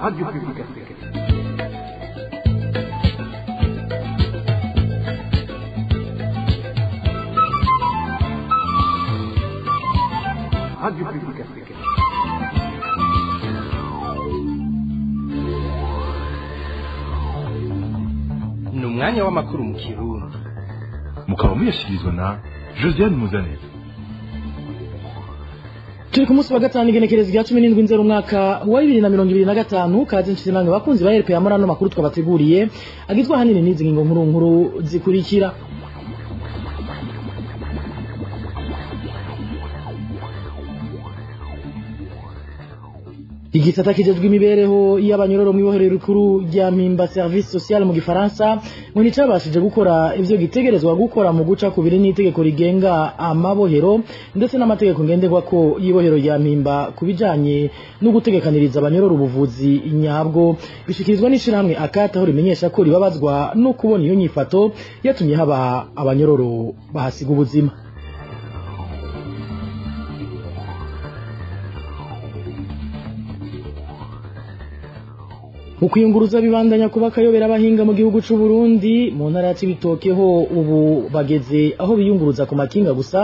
Radio Publique Africaine. Radio Publique Africaine. Ni umwanya w'amakuru mu Kirundi, mukaba muyashyikirizwa na Josiane Muzaneza. Turi ku munsi wa gatanu, igenekerezo rya 17 Nzero umwaka wa 2025. Kaze nshuti namwe bakunzi ba RPA muri ano makuru twabateguriye, agizwe ahanini n'izi ngingo nkuru nkuru zikurikira. Igisata kijejwe imibereho y'abanyororo mw'ibohero rikuru rya Mpimba, service social mu Gifaransa, ngo nticabashije gukora ivyo gitegerezwa gukora mu guca kubiri n'itegeko rigenga amabohero ndetse n'amategeko ngenderwako y'ibohero rya Mpimba ku bijanye no gutegekaniriza abanyororo ubuvuzi nyabwo. Bishikirizwa n'ishirahamwe Akata, aho rimenyesha ko ribabazwa no kubona iyo nyifato yatumye haba abanyororo bahasiga ubuzima. Ukwiyunguruza bibandanya kuba akayobera abahinga mu gihugu c'u Burundi. Mu ntara ya Cibitoke ho ubu bageze aho biyunguruza ku makinga gusa,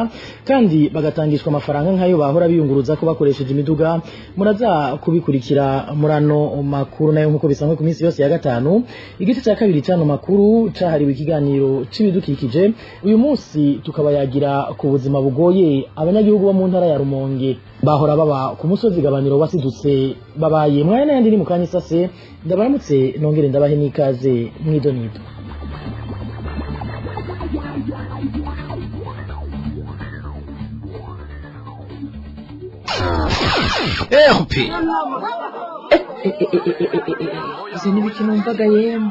kandi bagatangishwa amafaranga nk'ayo bahora biyunguruza ko bakoresheje imiduga. Muraza kubikurikira muri ano makuru. Nayo nk'uko bisanzwe ku minsi yose ya gatanu, igice ca kabiri c'ano makuru cahariwe ikiganiro c'ibidukikije. Uyu munsi tukabayagira ku buzima bugoye abanyagihugu bo mu ntara ya Rumonge bahora baba ku musozi Gabaniro wasidutse babaye. Mwaya n'ayandi ni mu kanya isase. Ndabaramutse, nongere ndabahe n'ikaze mwidonido. RP. Ivyo ni numvaga yemwe.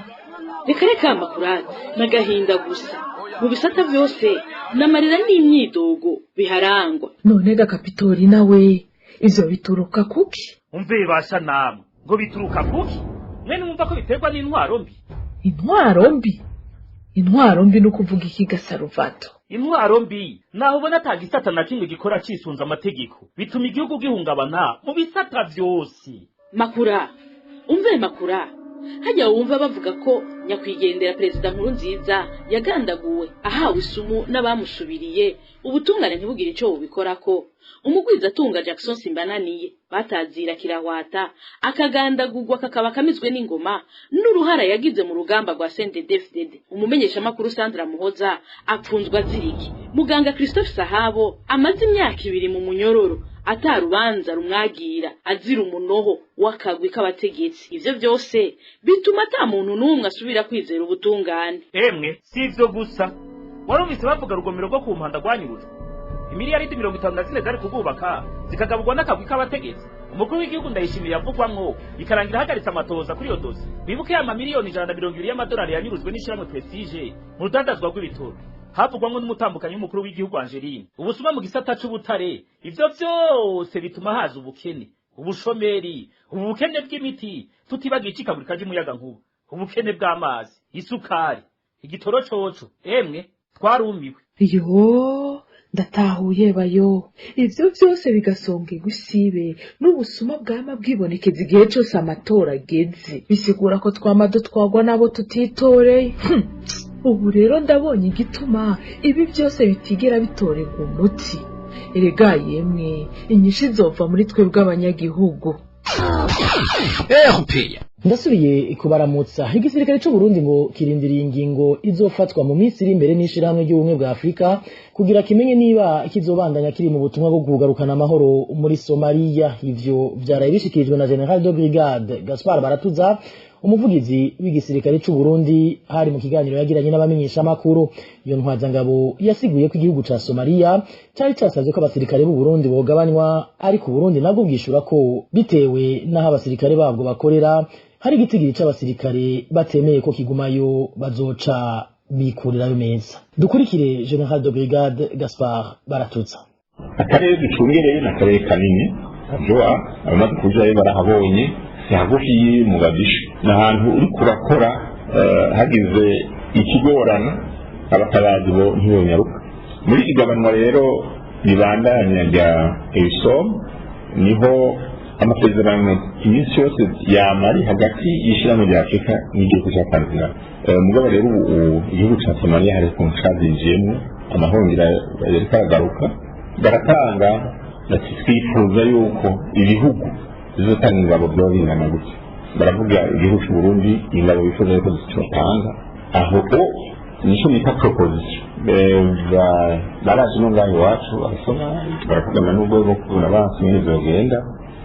Reka reka, makurata n'agahinda gusa. Mu bisata byose n'amarira n'imyidogo biharangwa. None ga Kapitori, nawe ivyo bituruka kuki? Umve basha namwe, ngo bituruka kuki? Mwe numva ko biterwa n'intwaro mbi. Intwaro mbi? Intwaro mbi ni ukuvuga iki ga Saruvato? Intwaro mbi naho ubona ata gisata na kimwe gikora cisunze amategeko, bituma igihugu gihungabana mu bisata vyose. Makura, umve makura, hajya wumva bavuga ko nyakwigendera Perezida Nkuru Nziza yagandaguwe ahawe isumu n'abamusubiriye, ubutungane ntibugire ico bubikorako. Umugwizatunga Jackson Simbananiye batazira Kirahwata akagandagurwa, kakaba kamizwe n'ingoma n'uruhara yagize mu rugamba rwa CNDD-FDD. Umumenyeshamakuru Sandra Muhoza apfunzwa aziriki. Muganga Christophe Sahabo amaze imyaka 2 mu munyororo atarubanza rumwagira, azira umunoho w'akagwi k'abategetsi. Ivyo byose bituma ata muntu n'umwe asubira kwizera ubutungane. Emwe, si ivyo gusa. Warumvise bavuga rugomero rwo ku Mpanda rwanyurujwe, imiliyaridi 54 zari kurwubaka zikagaburwa n'akagwi k'abategetsi. Umukuru w'igihugu Ndayishimiye yavugwamwo, bikarangira ahagaritse amatohoza kuri iyo dosi. Bibuke ya mamiliyoni 120 y'amadolari yanyurujwe n'ishirahamwe Prestige mu rudandazwa rw'ibitoro, havugwamwo n'umutambukanyi w'umukuru w'igihugu Angeline. Ubusuma mu gisata c'ubutare. Ivyo vyose bituma haza ubukene, ubushomeri, ubukene bw'imiti, tutibagiye icikagurika ry'umuyagankuba, ubukene bw'amazi, isukari, igitoro coco. Emwe, twarumiwe. Yo, ndatahuye bayo. Ivyo vyose bigasonga igusibe n'ubusuma bwama bwibonekeza igihe cose amatora ageze, bisigura ko twama dutwarwa n'abo tutitoreye. Ubu rero ndabonye igituma ibi byose bitigera bitorerwa umuti. Erega yemwe, inyishu izova muri twebwe abanyagihugu. RP. Ndasubiye kubaramutsa. Igisirikare c'u Burundi ngo kirindiriye ingingo izofatwa mu minsi iri imbere n'ishirahamwe ry'Ubumwe bwa Afurika kugira kimenye niba kizobandanya kiri mu butumwa bwo kugarukana amahoro muri Somalia. Ivyo vyaraye bishikirijwe na General de Brigade Gaspard Baratuza, umuvugizi w'igisirikare c'u Burundi, hari mu kiganiro yagiranye n'abamenyeshamakuru. Iyo ntwazangabo yasiguye ko igihugu ca Somalia cari casavye ko abasirikare b'u Burundi bogabanywa, ariko Burundi nabwo bwishura ko bitewe n'aho abasirikare babwo bakorera hari igitigiri c'abasirikare batemeye ko kigumayo, bazoca bikurirayo meza. Dukurikire General de Brigade Gaspard Baratuza. Akarere ducungereye ni akarere kanini joa abamaze kujayo barahabonye. Si hagufi Mugadishu, ni ahantu uriko urakora hagize ikigorana abatabazi bo ntibonyaruka. Muri igabanwa rero ribandanya rya EUSOM niho Amasezerano iminsi yose yama ari hagati y'ishyirahamwe rya Afurika n'igihugu cya Tanzania. Mugabo rero ubu igihugu cya Somalia hari ukuntu cazinjiyemo, amahongera yariko aragaruka, baratanga bati twifuza yuko ibihugu bizotanga ingabo byaba bingana gutya. Baravuga igihugu cy'u Burundi ingabo bifuza yuko zitotanga, aho o nico bita proposition. Baraje no ngaho iwacu abasoma baravugana n'urwego kubona bansi nyene zogenda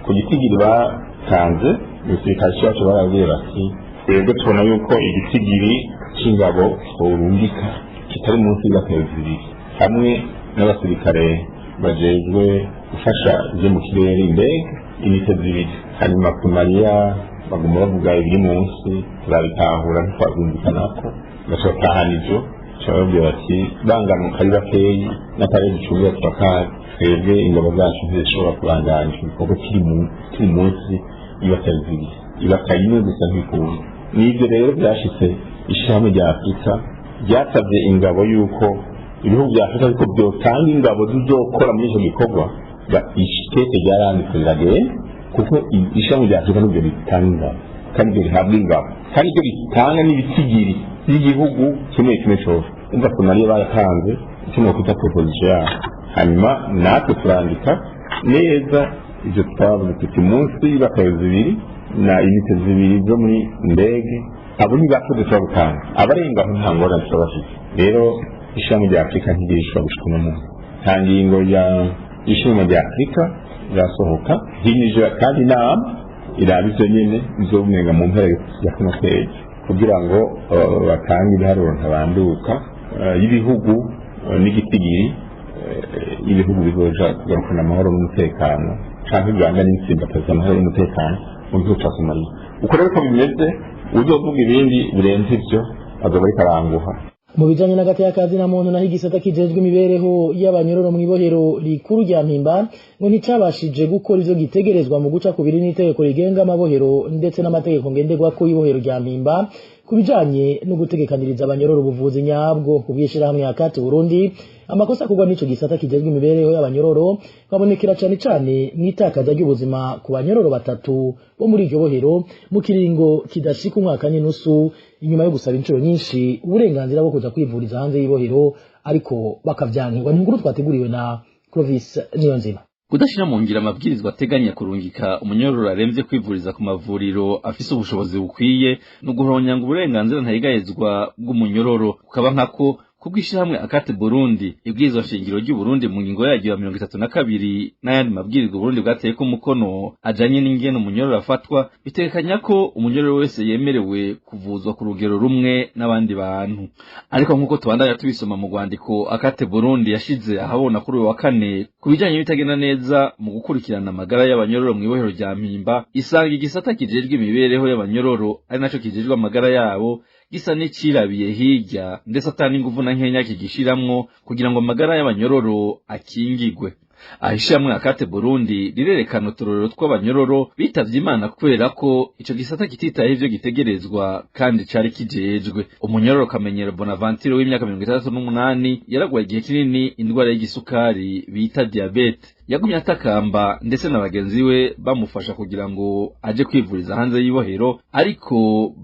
ku gitigiri batanze. Igisirikare cyacu barabwiye bati twebwe tubona yuko igitigiri c'ingabo tworungika kitari munsi y'ibatayo zibiri, hamwe n'abasirikare bajejwe gufasha ivyo mu kirere, indege, inite zibiri. Hanyuma Somaliya baguma bavuga ibiri munsi, turabitahura ntitwabyumvikanako, baca ivyo bababwira bati banganuka ari bakeyi n'akarere ducungira turakazi, twebwe ingabo zacu ntizishobora kubandanya igikorwa kiri munsi y'ibatayo zibiri, ibatayo imwe gusa ntibikunda. N'ibyo rero byashitse ishyirahamwe rya Afurika ryasabye ingabo yuko ibihugu bya Afurika ariko byotanga ingabo zizokora muri icyo gikorwa. Ikete ryaranditse riragenda, kuko ishyirahamwe rya Afurika nibyo ritanga ingabo, kandi ibyo rihabwa ingabo, kandi ibyo ritanga n'ibitigiri by'igihugu kimwe kimwe cyose. Umva, Somaliya baratanze icyo nokwita proposition yabo, hanyuma natwe turandika neza ibyo twavuze tuti munsi y'ibatayo zibiri na inite zibiri zo muri ndege, abo ni bake dushobora gutanga, abarenga aho nta ngorane tuba bafite. Rero ishami rya Afurika ntirishobora gushika uno munsi, nta ngingo ya ishami rya Afurika irasohoka hinyije, kandi inama iraba ivyo nyene izobumenga mu mpera ya kuno kwezi kugira ngo batange ibiharuro ntabanduka y'ibihugu n'igitigiri y'ibihugu bizoja kugarukana amahoro n'umutekano canke bibanga n'itsimbataza amahoro n'umutekano mu gihugu ca Somaliya. Uko rero uko bimeze, uzovuga ibindi birenze ivyo azoba ariko aranguha. Mu bijanye n'agateka na muntu naho, igisata kijejwe imibereho y'abanyororo mw'ibohero rikuru rya Mpimba ngo nticabashije gukora ivyo gitegerezwa mu guca kubiri n'itegeko rigenga amabohero ndetse n'amategeko ngenderwako y'ibohero rya Mpimba ku bijanye no gutegekaniriza abanyororo ubuvuzi nyabwo. Ku bw'ishirahamwe Akati Burundi, amakosa akorwa n'ico gisata kijejwe imibereho y'abanyororo babonekera cane cane mw'itakaza ry'ubuzima ku banyororo batatu bo muri iryo bohero mu kiringo kidashika umwaka n'inusu, inyuma yo gusaba incuro nyinshi uburenganzira bwo kuja kwivuriza hanze y'ibohero ariko bakavyankirwa. Ni inkuru twateguriwe na Clovis Niyonzima. Kudashira mu ngiro amabwirizwa ateganya kurungika umunyororo aremvye kwivuriza ku mavuriro afise ubushobozi bukwiye no guhonyanga uburenganzira ntayigayezwa bw'umunyororo, kukaba nkako kubw'ishirahamwe Akate Burundi. Ibwirizwa shingiro ry'u Burundi mu ngingo yaryo ya 32 n'ayandi mabwirizwa Burundi bwateyeko umukono ajanye n'ingene umunyororo afatwa, bitegekanya ko umunyororo wese yemerewe kuvuzwa ku rugero rumwe n'abandi bantu. Ariko nk'uko tubandanya tubisoma mu rwandiko Akate Burundi yashize ahabona kuri uyu wa kane ku bijanye n'ibitagenda neza mu gukurikirana amagara y'abanyororo mw'ibohero rya Mpimba, isanga igisata kijejwe imibereho y'abanyororo, ari naco kijejwe amagara yabo, gisa n'icirabiye hirya, ndetse ata n'inguvu na nkenya kigishiramwo kugira ngo amagara y'abanyororo akingigwe. Ahishamwe Akate Burundi rirerekana uturorero tw'abanyororo bitavye Imana kubera ko ico gisata kititaye ivyo gitegerezwa kandi cari kijejwe. Umunyororo Kamenyero Bonaventure w'imyaka 68 yaragwaye igihe kinini indwara y'igisukari bita diabete. Yagumye atakamba, ndetse na bagenzi we bamufasha kugira ngo aje kwivuriza hanze y'ibohero, ariko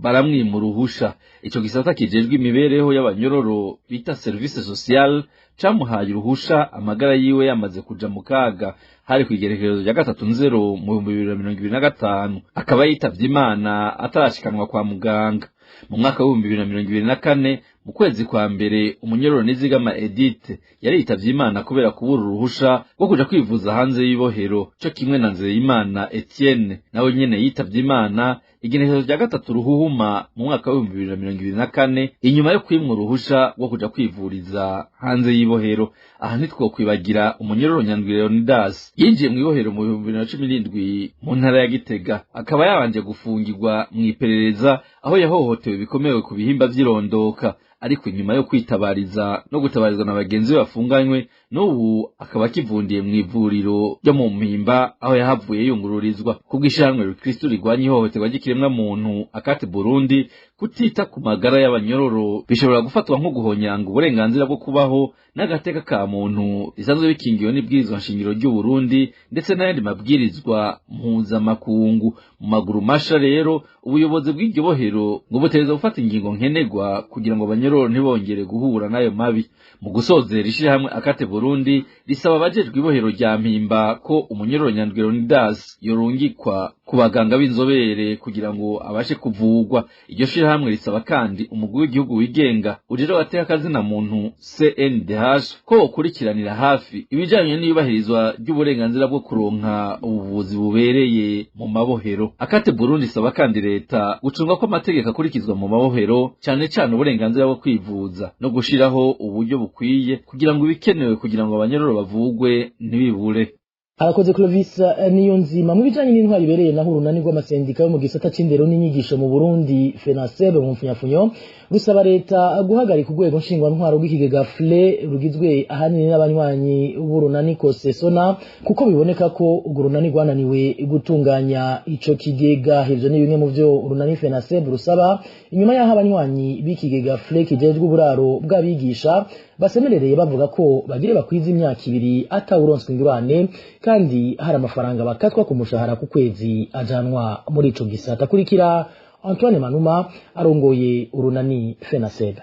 baramwima uruhusha. Ico gisata kijejwe imibereho y'abanyororo bita service social camuhaye uruhusha amagara yiwe yamaze kuja mu kaga, hari kw'igerekerezo rya 3 nzero mu 2025, akaba yitavye Imana atarashikanwa kwa muganga. Mu mwaka w'2024 mu kwezi kwa mbere, umunyororo Nizigama Edith yari yitavye Imana kubera kubura uruhusha rwo kuja kwivuza hanze y'ibohero, co kimwe na Nzeyimana Etienne, nawe nyene yitavye Imana igenekerezo rya 3 Ruhuhuma mu mwaka w'2024 inyuma yo kwimwa uruhusha rwo kuja kwivuriza hanze y'ibohero. Aha ntitwokwibagira umunyororo Nyandwi Leonidas yinjiye mw'ibohero mu 2017 mu ntara ya Gitega, akaba yabanje gufungirwa mw'iperereza aho yahohotewe bikomeye ku bihimba vy'irondoka. Ariko inyuma yo kwitabariza no gutabarizwa na bagenzi be bafunganywe, n'ubu akaba akivundiye mu ivuriro ryo mu Mpimba, aho yahavuye yungururizwa. Kubw'ishirahamwe Rukristo rigwanya ihohoterwa ry'ikiremwa muntu Akate Burundi, kutita ku magara y'abanyororo bishobora gufatwa nko guhonyanga uburenganzira bwo kubaho n'agateka ka muntu bisanzwe bikingiwe n'ibwirizwa nshingiro ry'u Burundi ndetse n'ayandi mabwirizwa mpuzamakungu. Mu maguru masha rero, ubuyobozi bw'iryo bohero ngo butegerezwa gufata ingingo nkenerwa kugira ngo abanyororo ntibongere guhura n'ayo mabi. Mu gusozera, ishirahamwe Akate Burundi risaba abajejwe ibohero rya Mpimba ko umunyororo Nyandwi Leonidas yorungikwa ku baganga b'inzobere kugira ngo abashe kuvugwa. Iryo shirahamwe risaba kandi umugwi w'igihugu wigenga ujejwe agateka kazina muntu CNDH ko wokurikiranira hafi ibijanye n'iyubahirizwa ry'uburenganzira bwo kuronka ubuvuzi bubereye mu mabohero. Akate Burundi isaba kandi leta gucunga ko amategeko akurikizwa mu mabohero, cane cane uburenganzira bwo kwivuza, no gushiraho uburyo bukwiye kugira ngo ibikenewe kugira ngo abanyororo bavugwe ntibibure. Arakoze Clovis Niyonzima. Mu bijanye n'intwari ibereye naho, urunani rw'amasendika yo mu gisata c'indero n'inyigisho mu Burundi, FENASEB mu mfunyafunyo, rusaba leta guhagarika urwego nshingwantwaro rw'ikigega FLE rugizwe ahanini n'abanywanyi b'urunani Kosesona, kuko biboneka ko urwo runani rwananiwe gutunganya ico kigega. Ivyo ni bimwe mu vyo urunani FENASEB rusaba inyuma y'aho abanywanyi b'ikigega FLE kijejwe uburaro bw'abigisha basemerereye bavuga ko bagire bakwiza imyaka 2 atawuronswa ingurane, kandi hari amafaranga bakatwa ku mushahara ku kwezi ajanwa muri ico gisata. Kurikira Antoine Manuma arongoye urunani FENASEB.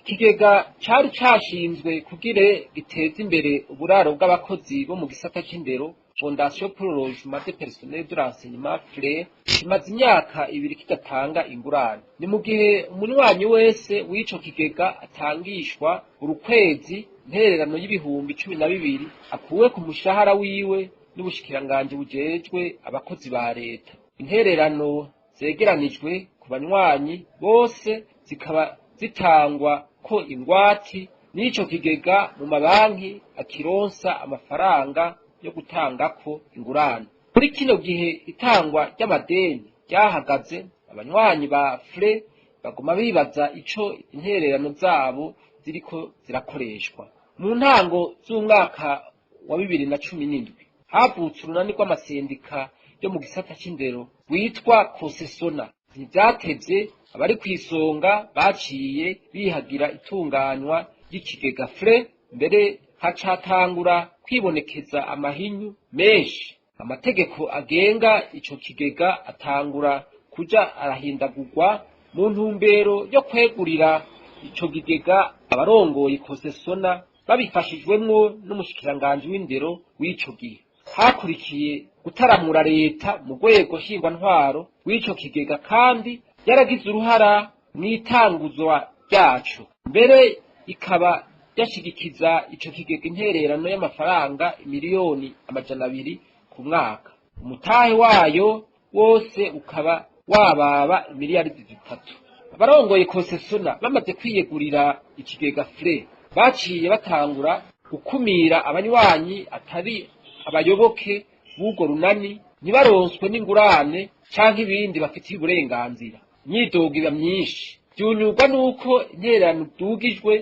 Ikigega cari cashinzwe kugire giteze imbere uburaro bw'abakozi bo mu gisata c'indero, Fondation pour le Logement des Personnels de l'Enseignement, FLE, kimaze imyaka 2 kidatanga ingurane. Ni mu gihe umunywanyi wese w'ico kigega atangishwa urukwezi intererano y'12,000 akuwe ku mushahara wiwe n'ubushikiranganji bujejwe abakozi ba leta. Intererano zegeranijwe ku banywanyi bose zikaba zitangwa ko ingwati n'ico kigega mu mabanki akironsa amafaranga yo gutangako ingurane. Muri kino gihe itangwa ry'amadeni ryahagaze, abanywanyi ba FLE baguma bibaza ico intererano zabo ziriko zirakoreshwa. Mu ntango z'umwaka wa 2017 havutse urunani rw'amasendika yo mu gisata c'indero witwa Kosesona. Ntivyatevye, abari kw'isonga baciye bihagira itunganywa ry'ikigega FLE, mbere hacatangura kwibonekeza amahinyu menshi. Amategeko agenga ico kigega atangura kuja arahindagurwa mu ntumbero yo kwegurira ico kigega abarongoye Kosesona, babifashijwemwo n'umushikiranganji w'indero w'ico gihe. Hakurikiye gutaramura leta mu rwego nshingwantwaro w'ico kigega, kandi yaragize uruhara mw'itanguzwa ryaco, mbere ikaba yashigikiza ico kigega intererano y'amafaranga 200,000,000 ku mwaka, umutahe wayo wose ukaba wababa 3 miliyaridi. Abarongoye Kosesona bamaze kwiyegurira ikigega FLE, baciye batangura gukumira abanywanyi atari abayoboke b'urwo runani, ntibaronswe n'ingurane canke ibindi bafitiye uburenganzira. Imyidogo iba myinshi, vyunyurwa n'uko intererano idugijwe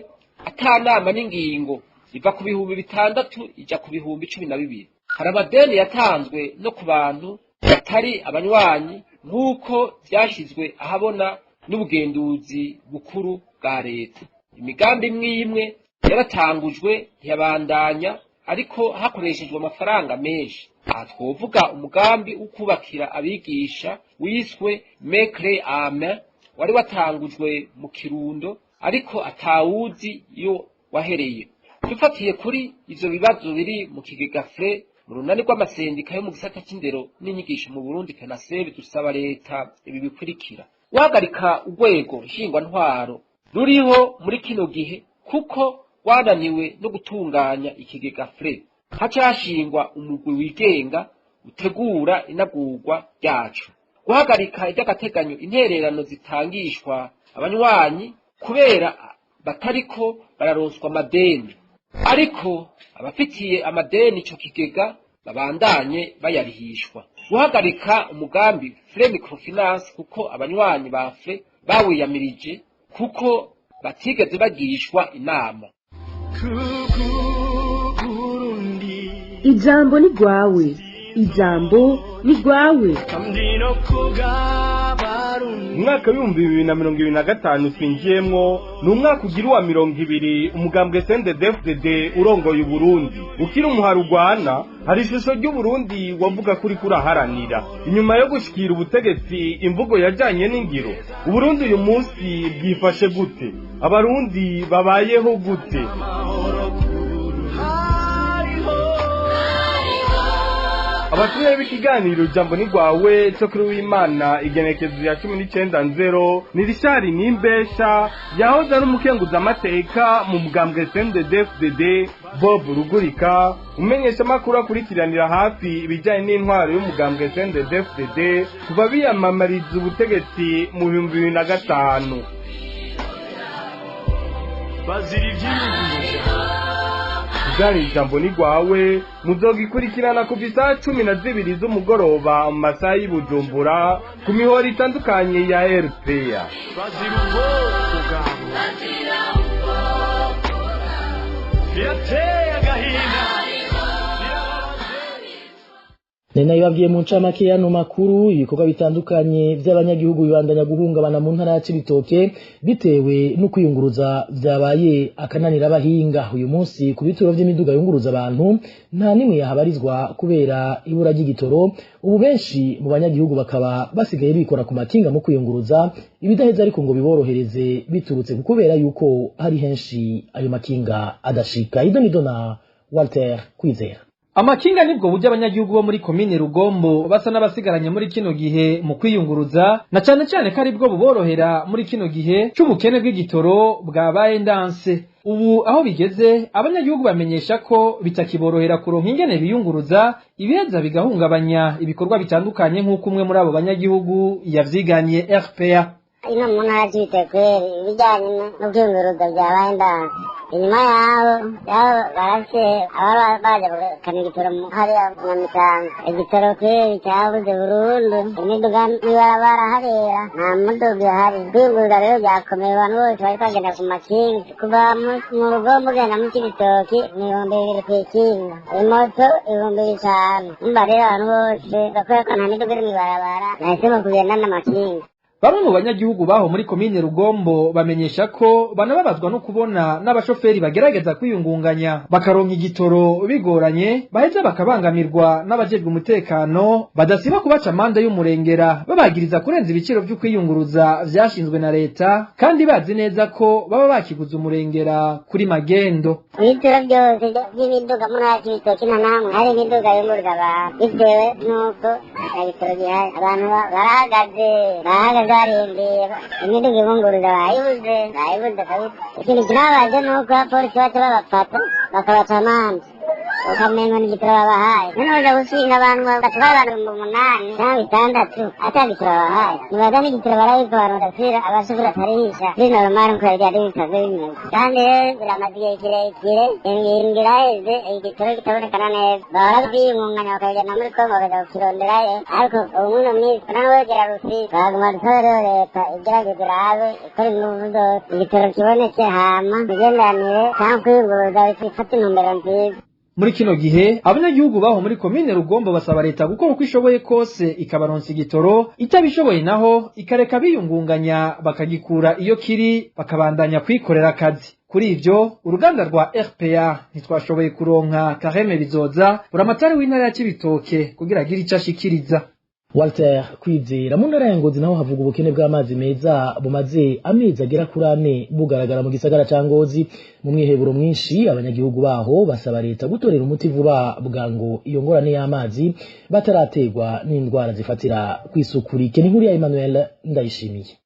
ata nama n'ingingo, iva ku 6000 ija ku 12,000. Hari amadeni yatanzwe no ku bantu batari abanywanyi, nk'uko vyashizwe ahabona n'ubugenduzi bukuru bwa leta. Imigambi imwe imwe yaratangujwe ntiyabandanya, ariko hakoreshejwe amafaranga menshi. Aha twovuga umugambi wo kubakira abigisha wiswe Mekre Ame, wari watangujwe mu Kirundo ariko atawuzi iyo wahereye. Dufatiye kuri ivyo bibazo biri mu kigega FLE, mu runani rw'amasendika yo mu gisata c'indero n'inyigisho mu Burundi, FENASEB, dusaba leta ibi bikurikira: guhagarika urwego nshingwantwaro ruriho muri kino gihe kuko rwananiwe no gutunganya ikigega FLE, haca hashingwa umugwi wigenga utegura inagurwa ryaco; guhagarika ivy'agateganyo intererano zitangishwa abanywanyi kubera batariko bararonswa amadeni, ariko abafitiye amadeni ico kigega babandanye bayarihishwa; guhagarika umugambi FLE Microfinance kuko abanywanyi ba FLE bawiyamirije kuko batigeze bagishwa inama. Ijambo ni rwawe, ijambo ni rwawe. Umwaka w'2025 twinjiyemwo ni umwaka ugira uwa 20 umugambwe CNDD-FDD urongoye Uburundi. Ukiri umuhari urwana, hari ishusho ry'Uburundi wavuga kuri kuraharanira. Inyuma yo gushikira ubutegetsi, imvugo yajanye n'ingiro. Uburundi uyu munsi bwifashe gute? Abarundi babayeho gute? Abatumire b'ikiganiro Jambo ni rwawe cyo kuri w'Imana igenekezo ya 19 ni Richard Nimbesha yahoze ari umukenguzamateka mu mugambwe CNDD-FDD, Bob Rugurika umenyesha makuru akurikiranira hafi ibijyanye n'intwaro y'umugambwe CNDD-FDD kuva biyamamariza ubutegetsi mu 2005. Bazira ivyiyumviro. Gari Jambo ni rwawe muzogikurikirana kuva isaha 12 z'umugoroba mu masaha y'Ibujumbura ku mihoro itandukanye ya RPA. Bazira ubwoko bwabo. Birateye agahinda. Nena ibabwiye mu ncamake y'ano makuru, ibikorwa bitandukanye by'abanyagihugu bibandanya guhungabana mu ntara ya Cibitoke bitewe no kwiyunguruza vyabaye akananira abahinga. Uyu munsi ku bituro vy'imiduga yunguruza abantu nta nimwe yahabarizwa kubera ibura ry'igitoro. Ubu benshi mu banyagihugu bakaba basigaye bikora ku makinga mu kwiyunguruza, ibidaheza ariko ngo biborohereze biturutse ku kubera yuko hari henshi ayo makinga adashika. Idonido na Walter Kwizera. Amakinga nibwo buryo abanyagihugu bo muri komine Rugombo basa n'abasigaranye muri kino gihe mu kwiyunguruza, na cane cane ko aribwo buborohera muri kino gihe c'ubukene bw'igitoro bwabaye ndanse. Ubu aho bigeze abanyagihugu bamenyesha ko bitakiborohera kuronka ingene biyunguruza, ibiheza bigahungabanya ibikorwa bitandukanye nk'uko umwe muri abo banyagihugu yavyiganiye RPA. Ino mu ntara y'Cibitoke ibijyanye no kwiyunguruza byabaye ndanse. Inyuma yaho barafise ababa baje gukana igitoro hariya mu Mitanga. Igitoro kweri cyabuze burundu, imiduga n'ibarabara hariya nta muduga ihari. Kwiyunguruza rero byakomeye, abantu bose bariko bagenda ku makinga. Kuva mu Rugombo ugenda mu Cibitoki ni 2000 kw'ikinga, imoto 5000. Umva rero abantu bose bakora ko nta miduga iri mw'ibarabara, nahisemo kugenda n'amakinga. Bamwe mu banyagihugu baho muri komine Rugombo bamenyesha ko banababazwa no kubona n'abashoferi bagerageza kwiyungunganya bakaronka igitoro bigoranye, baheza bakabangamirwa n'abajejwe umutekano badasiba kubaca amande y'umurengera babagiriza kurenza ibiciro vyo kwiyunguruza vyashinzwe na leta, kandi bazi neza ko baba bakiguze umurengera kuri magendo. Ibituro byose by'imiduga muri ntara y'Cibitoke nta namwe hari imiduga yunguruza abantu, bitewe n'uko ata gitoro gihari. Abantu barahagaze barindiye imiduga ibunguruza, bayibuze kabisa. Ikintu kinababaje ni uko abapolisi baca babafata bakabaca amande, ukamengo ni igitoro babahaye. None baja gushinga abantu batwara abantu 8 cyangwa 6 ata gitoro babahaye. Nibaza n'igitoro barabika abantu badasubira, abashoferi batarihisha kuri normal nkuko byari bisanzwe bimeze. Kandi rero biramaze igihe kirekire, indwi iraheze igitoro kitabonekana neza. Bahora biyungunganya bakabijana muri Kongo bakaja kukironderayo, ariko ubu mw'ino minsi banawegera Rusizi. Baguma dusaba rero leta igerageze irabe ikora inguvu zose igitoro kiboneke, hama imigenderanire canke kwiyunguruza bifate intumbero nziza. Muri kino gihe abanyagihugu baho muri komine Rugombo basaba leta gukora uko ishoboye kose ikabaronsa igitoro, itabishoboye naho ikareka biyungunganya bakagikura iyo kiri bakabandanya kwikorera akazi. Kuri ivyo uruganda rwa RPA ntitwashoboye kuronka Kareme Bizoza buramatari w'intara ya Cibitoke kugira agire ico ashikiriza. Walter Kwizera. Mu ntara ya Ngozi naho havuga ubukene bw'amazi meza bumaze amezi agera kuri 4 bugaragara mu gisagara ca Ngozi. Mu mwiheburo mwinshi abanyagihugu baho basaba leta gutorera umuti vuba bwango iyo ngorane y'amazi batarategwa n'indwara zifatira kwisukurike. Ni nkuru ya Emmanuel Ndayishimiye.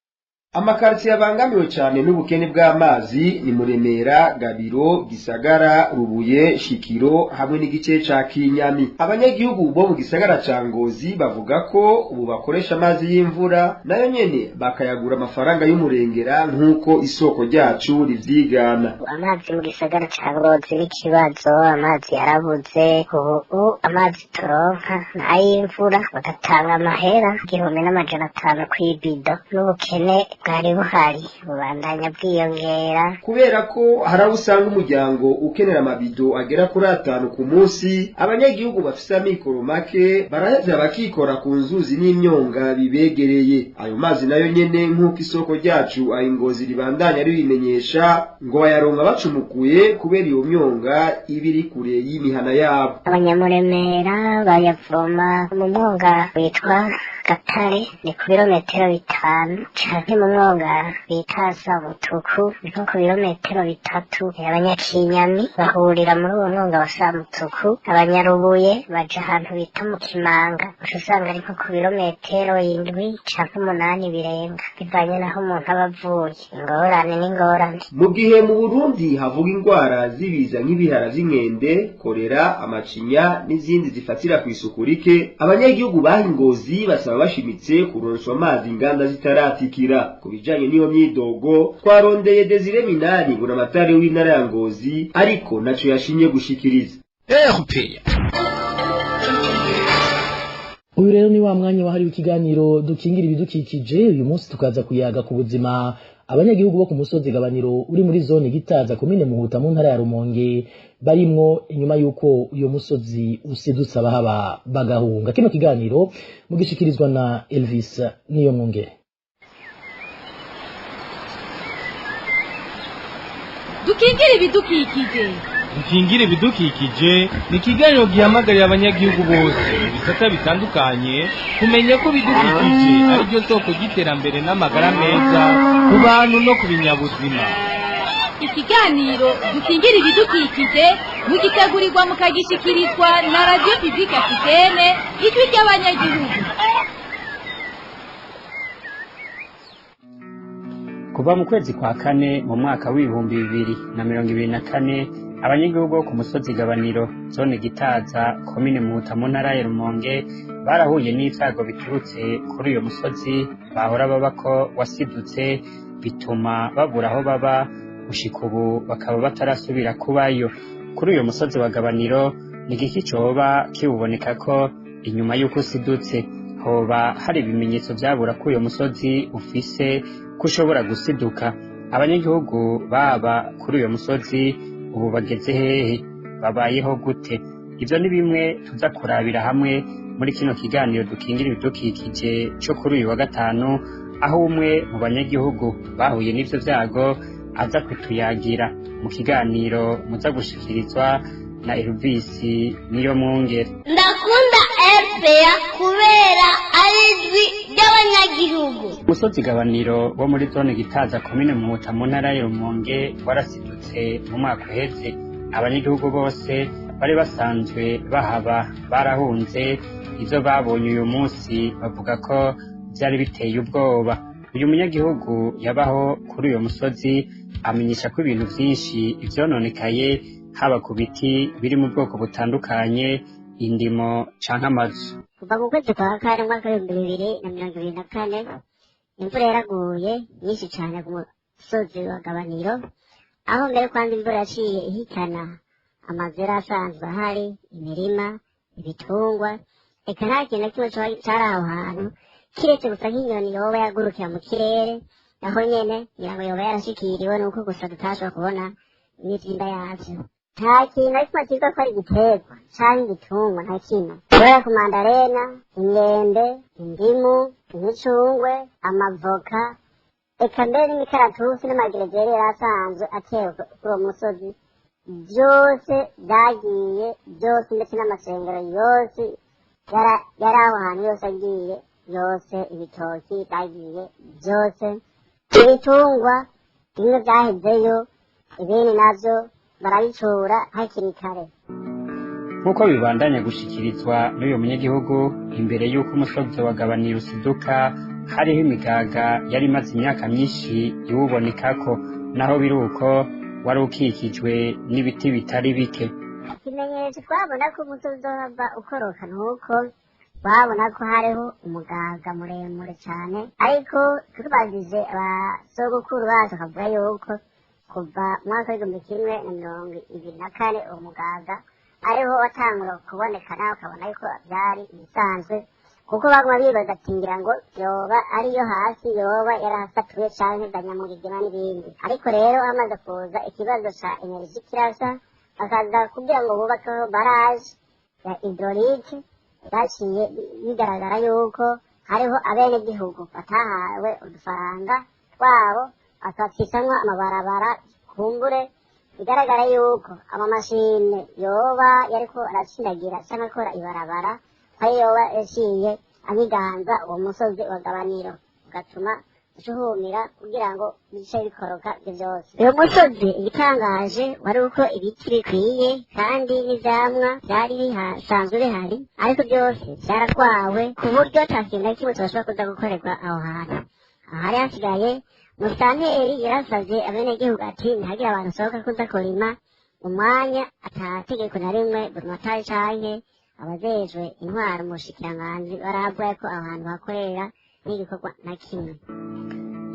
Amakartier abangamiwe cyane n'ubukene bw'amazi ni Muremera, Gabiro, Gisagara, Rubuye, Shikiro hamwe n'igice ca Kinyami. Abanyagihugu bo mu gisagara ca Ngozi bavuga ko ubu bakoresha amazi y'imvura nayo nyene bakayagura amafaranga y'umurengera nk'uko isoko ryacu rivyigana. Amazi mu gisagara ca Ngozi n'ikibazo, amazi yarabuze. Ubu amazi turonka n'ay'imvura bagatanga amahera 1500 kw'ibido. N'ubukene bwari buhari bubandanya bwiyongera. Kubera ko hari aho usanga umuryango ukenera amabido agera kuri 5 ku munsi, abanyagihugu bafise amikoro make baraheza bakikora ku nzuzi n'imyonga bibegereye. Ayo mazi nayo nyene nk'uko isoko ryacu ayingozi ribandanya ribimenyesha, ngo bayaronka bacumukuye kubera iyo myonga ibiri kure y'imihana yabo. Abanyamuremera bayavoma mu mwonga witwa Gatare, ni ku birometero 5, canke mu mwonga bita Samutuku, ni nko ku birometero 3. Abanyakinyami bahurira muri uwo mwonga wa Samutuku, abanyarubuye baja ahantu bita mu Kimanga, uca usanga ari nko ku birometero 7 canke 8 birenga, bivanye n'aho umuntu aba avuye. Ingorane n'ingorane. Mu gihe mu Burundi havuga ingwara z'ibiza nk'ibihara vy'inkende, kolera, amacinya n'izindi zifatira kw'isuku rike, abanyagihugu baha Ingozi basaba bashimitse kuronswa amazi inganda zitaratikira. Ku bijanye n'iyo myidogo twarondeye Desire Minani buramatari w'intara ya Ngozi, ariko naco yashimye gushikiriza. Uyu rero ni wa mwanya wahariwe ikiganiro dukingira ibidukikije. Uyu munsi tukaza kuyaga ku buzima abanyagihugu bo ku musozi Gabaniro uri muri zone Gitaza komine Muhuta mu ntara ya Rumonge barimwo inyuma yuko uyo musozi usidutse abahaba bagahunga. Kino kiganiro mugishikirizwa na Elvis niyo mwongere. Dukingira ibidukikije. Dukingira ibidukikije ni ikiganiro gihamagarira abanyagihugu bose mu bisata bitandukanye kumenya ko ibidukikije ari ryo soko ry'iterambere n'amagara meza ku bantu no ku binyabuzima. Ikiganiro dukingira ibidukikije mugitegurirwa mukagishikirizwa na Radio Publique Africaine, ijwi ry'abanyagihugu. Kuva mu kwezi kwa kane mu mwaka w'2024, abanyagihugu bo ku musozi Gabaniro zone Gitaza komine Muhuta mu ntara ya Rumonge barahuye n'ivyago biturutse kuri uyo musozi bahora babako wasidutse, bituma babura aho baba gushika ubu bakaba batarasubira kubayo. Kuri uyo musozi wa Gabaniro ni igiki coba kiwuboneka ko inyuma y'uko usidutse? Hoba hari ibimenyetso vyabura ko uyo musozi ufise ko ushobora gusiduka? Abanyagihugu baba kuri uyo musozi ubu bageze hehe? Babayeho gute? Ivyo ni bimwe tuza kurabira hamwe muri kino kiganiro dukingira ibidukikije co kuri uyu wa gatanu, aho umwe mu banyagihugu bahuye n'ivyo vyago aza kutuyagira mu kiganiro muza gushikirizwa na Elvis niyo mwongere. Ndakunda RPA kubera ari ijwi ry'abanyagihugu. Umusozi Gabaniro wo muri zone Gitaza komine Muhuta mu ntara ya Rumonge warasidutse mu mwaka uheze. Abanyagihugu bose bari basanzwe bahaba barahunze. Ivyo babonye uyu munsi bavuga ko vyari biteye ubwoba. Uyu munyagihugu yabaho kuri uyo musozi amenyesha ko ibintu vyinshi ivyononekaye, haba ku biti biri mu bwoko butandukanye, indimo canke amazu. Kuva mu kwezi kwa kane umwaka w'2024, imvura yaraguye nyinshi cane ku musozi wa Gabaniro, aho mbere kwanza imvura yaciye ihitana amazu yari asanzwe ahari, imirima, ibitungwa, eka nta kintu na kimwe cari aho hantu kiretse gusa nk'inyoni yoba yagurukira mu kirere, naho nyene ngira ngo yoba yarashikiriwe nuko gusa tutashobora kubona imivyimba yavyo. Nta kintu na kimwe kivuga ko ari igiterwa canke igitungwa, nta kimwe. Kubera ku mandarena, imyembe, indimu, imicungwe, amavoka, eka mbere n'imikaratusi n'amagereveri yari asanzwe atewe kuri uwo musozi, vyose vyagiye vyose, ndetse n'amasengero yose yari aho hantu yose agiye yose, ibitoki vyagiye vyose, ibitungwa bimwe vyahezeyo, ibindi navyo barabicura hakiri kare. Nk'uko bibandanya gushikirizwa n'uyu munyagihugu, imbere y'uko umusozi wa Gabaniro usiduka hariho imigaga yari imaze imyaka myinshi iwubonekako, naho biri uko wari ukikijwe n'ibiti bitari bike. Ikimenyetso twabona ko umusozi uzohava ukoroka nuko babona ko hariho umugaga muremure cyane, ariko tubajije abasogokuru bacu bakavuga yuko kuva mu mwaka w'1924 uwo mugaga ariho watangura kuboneka, nawe ukabona yuko byari ibisanzwe. Kuko baguma bibaza ati ngira ngo yoba ariyo hasi, yoba yarahafatiwe canke danyamugigima n'ibindi. Ariko rero hamaze kuza ikibazo ca energie kirasa, bakaza kugira ngo bubakeho barrage ya hydraulique, byaciye bigaragara yuko hariho abenegihugu batahawe udufaranga twabo, bakacishamwo amabarabara. Kumbure bigaragara yuko amamashine yoba yariko aracindagira canke akora ibarabara, ko yoba yaciye amiganza uwo musozi wa Gabaniro, ugatuma ucuhumira kugira ngo bice bikoroka ivyo vyose. Uyo musozi igitangaje wari uko ibiti bikwiye kandi n'ivyamwa vyari bisanzwe bihari, ariko byose vyaratwawe ku buryo ata kintu na kimwe coshobora kuza gukorerwa aho hantu. Ahari hasigaye, musitanteri yarasavye abenegihugu ati ntihagire abantu basohoka kuza kurima umwanya ata tegeko na rimwe buramatari canke abajejwe intwaro mu bushikiranganji baravuga ko aho hantu hakorera n'igikorwa na kimwe.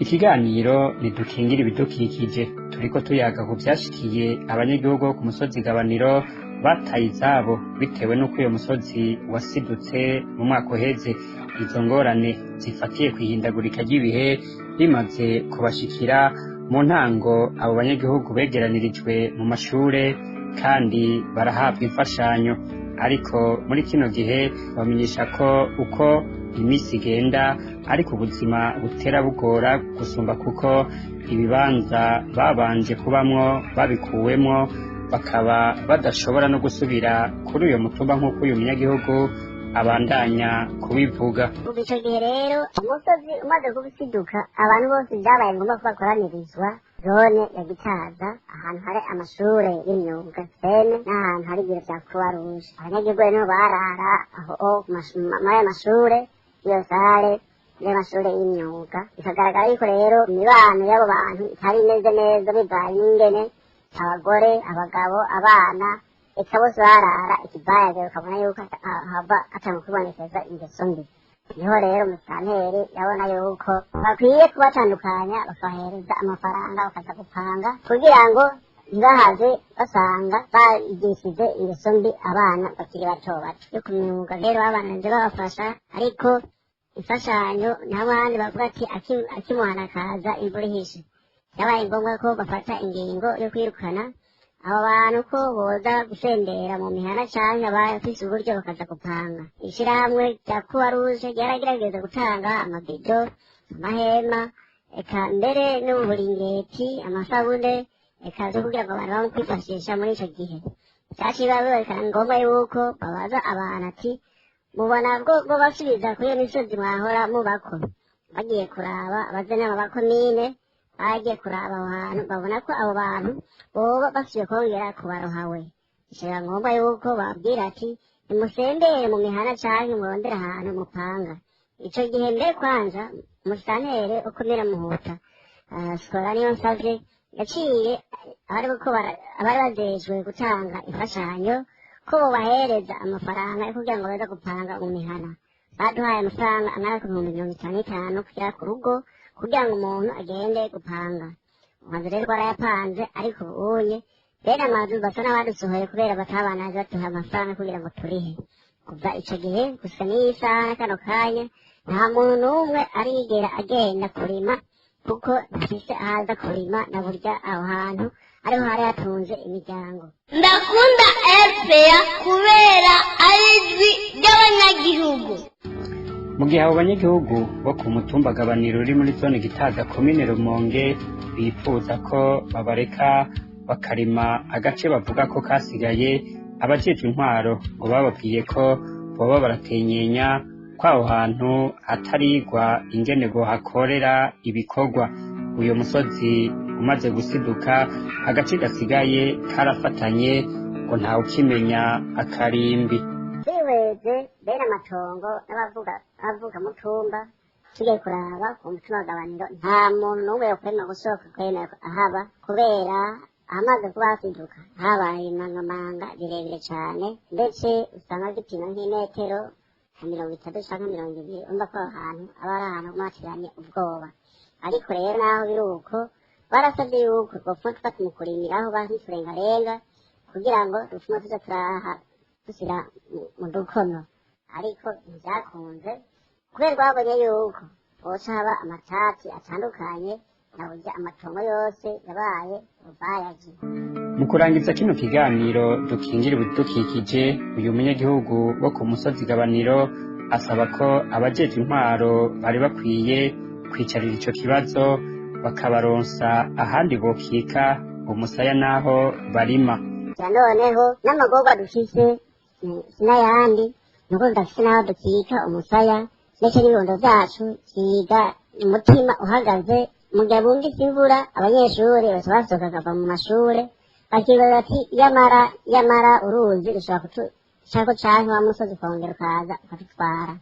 Ikiganiro ntidukingira ibidukikije, turiko tuyaga ku vyashikiye abanyagihugu bo ku musozi Gabaniro bataye izabo bitewe n'uko uyo musozi wasidutse mu mwaka uheze. Izo ngorane zifatiye kw'ihindagurika ry'ibihe bimaze kubashikira, mu ntango abo banyagihugu begeranirijwe mu mashure kandi barahabwa imfashanyo, ariko muri kino gihe bamenyesha ko uko iminsi igenda ariko ubuzima butera bugora gusumba, kuko ibibanza babanje kubamwo babikuwemwo, bakaba badashobora no gusubira kuri uyo mutumba nk'uko uyu munyagihugu abandanya kubivuga. Kuva ico gihe rero umusozi umaze kubisiduka, abantu bose vyabaye ngombwa ko bakoranirizwa zone ya Gitaza, ahantu hari amashure y'imyuga sene n'ahantu hari ibiro vya Croix Rouge. Abanyagihugu rero niho barara aho muri ayo mashure, iyo sare y'amashure y'imyuga. Bikagaragara yuko rero imibano y'abo bantu itari imeze neza, bivanye n'ingene abagore, abagabo, abana, eka bose barara ikibayaje, ukabona yuko hava atanga kwibonekeza ingeso mbi. Niho rero musitanteri yabona yuko bakwiye kubatandukanya, bakabahereza amafaranga bakaza gupanga, kugira ngo ntibahave basanga barigishije ingeso mbi abana bakiri bato bato. Yo ku myuga rero babananje babafasha, ariko imfashanyo n'abandi bavuga ati akimuhana akaza imvura ihishe. Byabaye ngombwa ko bafata ingingo yo kwirukana abo bantu, ko boza gusendera mu mihana canke abafise uburyo bakaza gupanga. Ishirahamwe rya Croix Rouge ryaragerageza gutanga amabido, amahema, eka mbere n'uburingeti, amasabune, eka vyo kugira ngo abantu bamwe kwifashisha muri ico gihe. Vyaciye bibonekana ngombwa yuko babaza abantu ati mubona bwo basubiza kuri iyo misozi mwahora mubako. Bagiye kuraba abazenama ba komine, bagiye kuraba aho hantu, babona ko abo bantu boba basubiye kongera kubarohawe. Biba ngombwa yuko babwira ati nimusembere mu mihana canke murondere ahantu mupanga. Ico gihe mbere kwanza umusantere ukomera Muhuta, Sikora niyo nsavye, yaciye abari bajejwe gutanga imfashanyo ko bobahereza amafaranga yo kugira ngo baze gupanga mu mihana. Baduhaye amafaranga angana ku 55,000 kugera ku rugo, kugira ngo umuntu agende gupanga. Amazu rero twarayapanze, ariko ubunye bene amazu basa n'abadusohoye kubera batabanaje baduha amafaranga kugira ngo turihe. Kuva ico gihe gusa n'iyi saha kano kanya, nta muntu n'umwe arigera agenda kurima, kuko ntafise ahaza kurima na burya aho hantu ariho hari hatunze imiryango. Ndakunda RPA kubera ari ijwi ry'abanyagihugu. Mu gihe abo banyagihugu bo ku mutumba Gabaniro uri muri zone Gitaza, komine Rumonge, bifuza ko babareka bakarima agace bavuga ko kasigaye, abajejwe intwaro ngo bababwiye ko boba baratenyenya, ko aho hantu hatarigwa ingene bohakorera ibikorwa. Uyo musozi umaze gusiduka, agace gasigaye karafatanye, ngo ntawukimenya akarimbi. Twihweze bene amatongo n'abavuga abavuka mutumba, tugiye kuraba ku mutumba wa Gabaniro, nta muntu n'umwe yokwemera gusohoka kwemera ahaba, kubera ahamaze kuba hasiduka habaye imangamanga birebire cane, ndetse usanga gipima nk'imetero nka 30 canke 20. Urumva ko aho hantu aba ari ahantu haguma ubwoba. Ariko rero naho biri uko, barasavye yuko bopfuma tufata mu kurimiraho basi turengarenga, kugira ngo dupfume tuza turaha dushyira mu dukono. Ariko ntibyakunze kubera rwabonye yuko hoca haba amatati atandukanye na burya amatongo yose yabaye urubayaji. Mu kurangiza kino kiganiro dukingira ibidukikije, uyu munyagihugu wo ku musozi Gabaniro asaba ko abajejwe intwaro bari bakwiye kwicarira ico kibazo bakabaronsa ahandi bokika umusaya n'aho barima. Ja noneho n'amagorwa dufise sinayandi nuko tudafise n'aho dukika umusaya, ndetse n'ibibondo vyacu vyiga umutima uhagaze. Mu gihe bumvise imvura abanyeshure baca basohoka bakava mu mashure bakibaza ati yamara yamara uruzi rushobora kutucako canke wa musozi ukongera ukaza ukadutwara.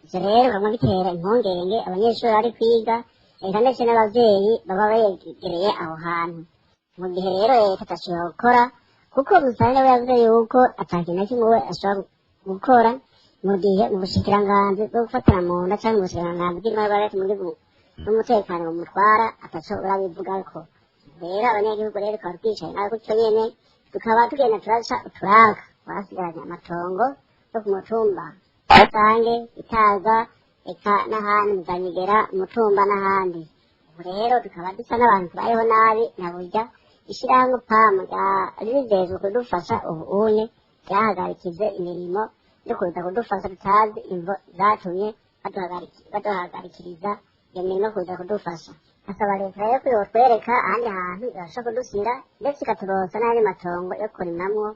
Ivyo rero bamwe bitera impungenge abanyeshure bari kwiga, eka ndetse n'abavyeyi baba begereye aho hantu. Mu gihe rero leta atashobora gukora, kuko Musare we yavuze yuko ata kintu na kimwe we ashobora gukora mu gihe mu bushikiranganji bwo gufatana mu nda canke mu bushikiranganji bw'intwaro hagati mu gihugu n'umutekano bumutwara ataco urabivugako. Rero abanyagihugu rero tukaba twicaye nawe gutyo nyene, tukaba tugenda turaca uturaka twasigaranye amatongo yo ku mutumba Rusange, Itaza, eka n'ahandi Muzanyigera, Umutumba n'ahandi. Ubu rero tukaba dusa n'abantu tubayeho nabi, na burya ishirahamwe PAM rijejwe kudufasha ubu unye ryahagarikize imirimo yo kuza kudufasha, tutazi imvo zatumye baduhagarikiriza iyo mirimo kuza kudufasha. Asaba leta rero ko yotwereka ahandi hantu yobasha kudushyira, ndetse ikaturonsa n'ayandi matongo yo kurimamwo,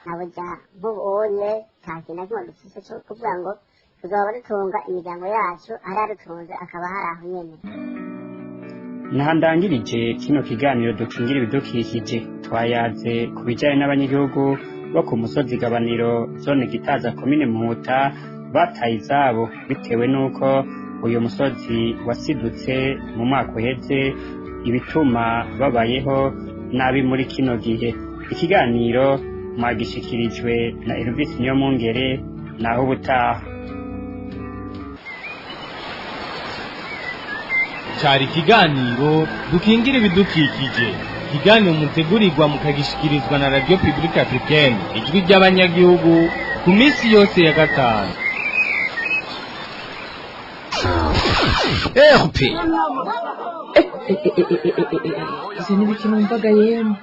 na burya nk'ubu unye nta kintu na kimwe dufise co kuvuga ngo tuzoba dutunga imiryango yacu, ahari adutunze akaba hari aho nyene. Nahandangirije kino kiganiro dukingira ibidukikije, twayaze ku bijanye n'abanyagihugu bo ku musozi Gabaniro zone Gitaza komine Muhuta bataye izabo bitewe n'uko uyu musozi wasidutse mu mwaka uheze, ibituma babayeho nabi muri kino gihe. Ikiganiro mwagishikirijwe na Elvis Niyomwungere, naho ubutaha. Cari ikiganiro dukingira ibidukikije, ikiganiro mutegurirwa mukagishikirizwa na Radio Publique Africaine ijwi ry'abanyagihugu ku minsi yose ya gatanu. RP Ivyo ni biki numvaga yemwe?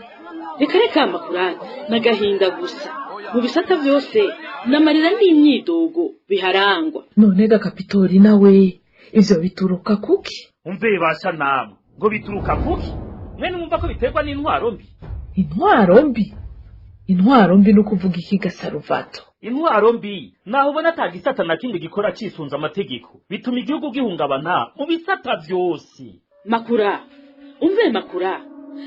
Reka reka makurata n'agahinda gusa mu bisata vyose n'amarira n'imyidogo biharangwa. None ga Kapitori nawe ivyo bituruka kuki? Umve basha namwe ngo bituruka kuki? Mwene mwumva ko biterwa n'intwaro mbi. Intwaro mbi? Intwaro mbi no kuvuga iki Gasaruvato? Intwaro mbi naho ubona ata gisata na kimwe gikora cisunze amategeko, bituma igihugu gihungabana mu bisata vyose. Makura, umve makura,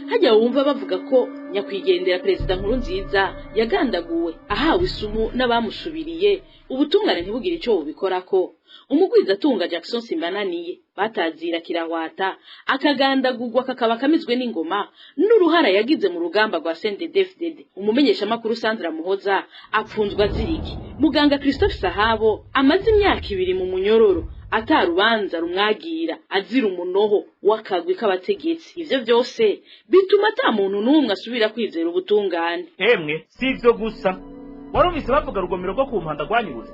hajya wumva bavuga ko nyakwigendera perezida Nkurunziza yagandaguwe ahawe isumu n'abamusubiriye, ubutungane ntibugire ico bubikorako. Umugwizatunga Jackson Simbananiye batazira kirahwata akagandagurwa kakaba kamizwe n'ingoma n'uruhara yagize mu rugamba rwa CNDD-FDD. Umumenyesha makuru Sandra Muhoza apfunzwa aziriki. Muganga Christophe Sahabo amaze imyaka 2 mu munyororo atarubanza rumwagira azira umunoho w'akagwi k'abategetsi. Ivyo vyose bituma ata muntu n'umwe asubira kwizera ubutungane. Emwe si ivyo gusa, warumvise bavuga rugomero rwo ku mpanda rwanyuze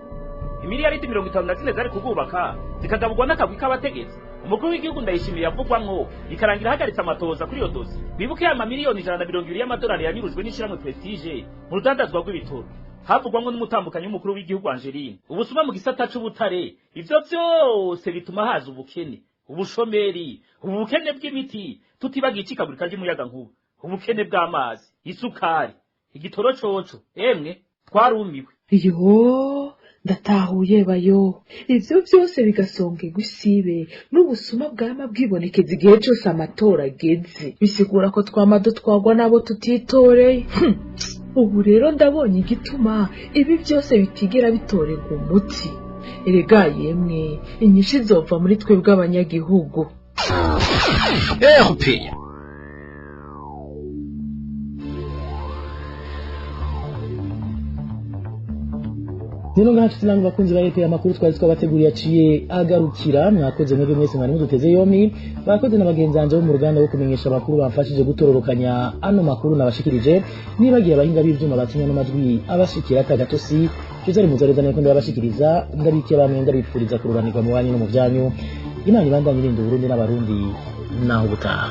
imiliyaridi 54 zari kugubaka zikagaburwa n'akagwi k'abategetsi. Umukuru w'igihugu Ndayishimiye yavugwamwo ikarangira ahagaritse amatoza kuri iyo dosi. Bibuke ya mamiliyoni 120 y'amadolari yanyurujwe n'ishirahamwe Prestige mu rudandazwa rw'ibitoro, havugwamwo n'umutambukanyi w'umukuru w'igihugu Angeline. Ubusuma mu gisata c'ubutare, ivyo vyose bituma haza ubukene, ubushomeri, ubukene bw'imiti, tutibagiye icikagurika ry'umuyagankuba, ubukene bw'amazi, isukari, igitoro coco. Emwe twarumiwe. Yo ndatahuye bayo, ivyo vyose bigasongerwa isibe n'ubusuma bwama bwibonekeza igihe cose amatora ageze, bisigura ko twama dutwarwa n'abo tutitoreye. Ubu rero ndabonye igituma ibi byose bitigera bitorerwa umuti. Erega yemwe inyishu izova muri twebwe abanyagihugu. RP Nino ngaha nshuti namwe bakunzi ba RPA, amakuru twari twabateguriye aciye agarukira. Mwakoze mwebwe mwese mwari muduteze yompi. Bakoze na bagenzi banje bo mu ruganda rwo kumenyesha amakuru bamfashije gutororokanya ano makuru nabashikirije, nibagiye abahinga b'ivyuma batumye n'amajwi abashikira atagatosi. Jose Muzareza niko ndabashikiriza, ndabikiye bamwe, ndabipfuriza kururanirwa mu banyu no mu vyanyu. Imana ibandanye irinda Uburundi n'Abarundi. Naho ubutaha.